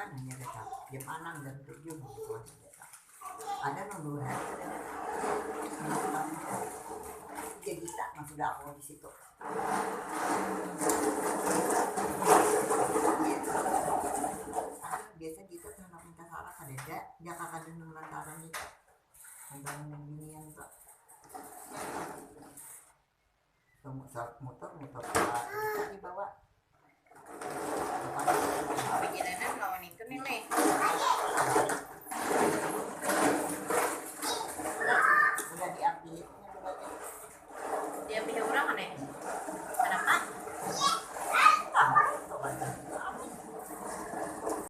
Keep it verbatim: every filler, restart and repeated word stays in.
Hanya datang jam enam, jam tujuh, gitu, masih datang. Ada nang dua hari kada datang. Jadi tak, nah, sudah aku di situ. Biasa gitu tuh, anak minta salah kada ada, dia kakak dendam lantaran itu. Tentang binian tuh. Tuh, muter, muter, muter, dibawa.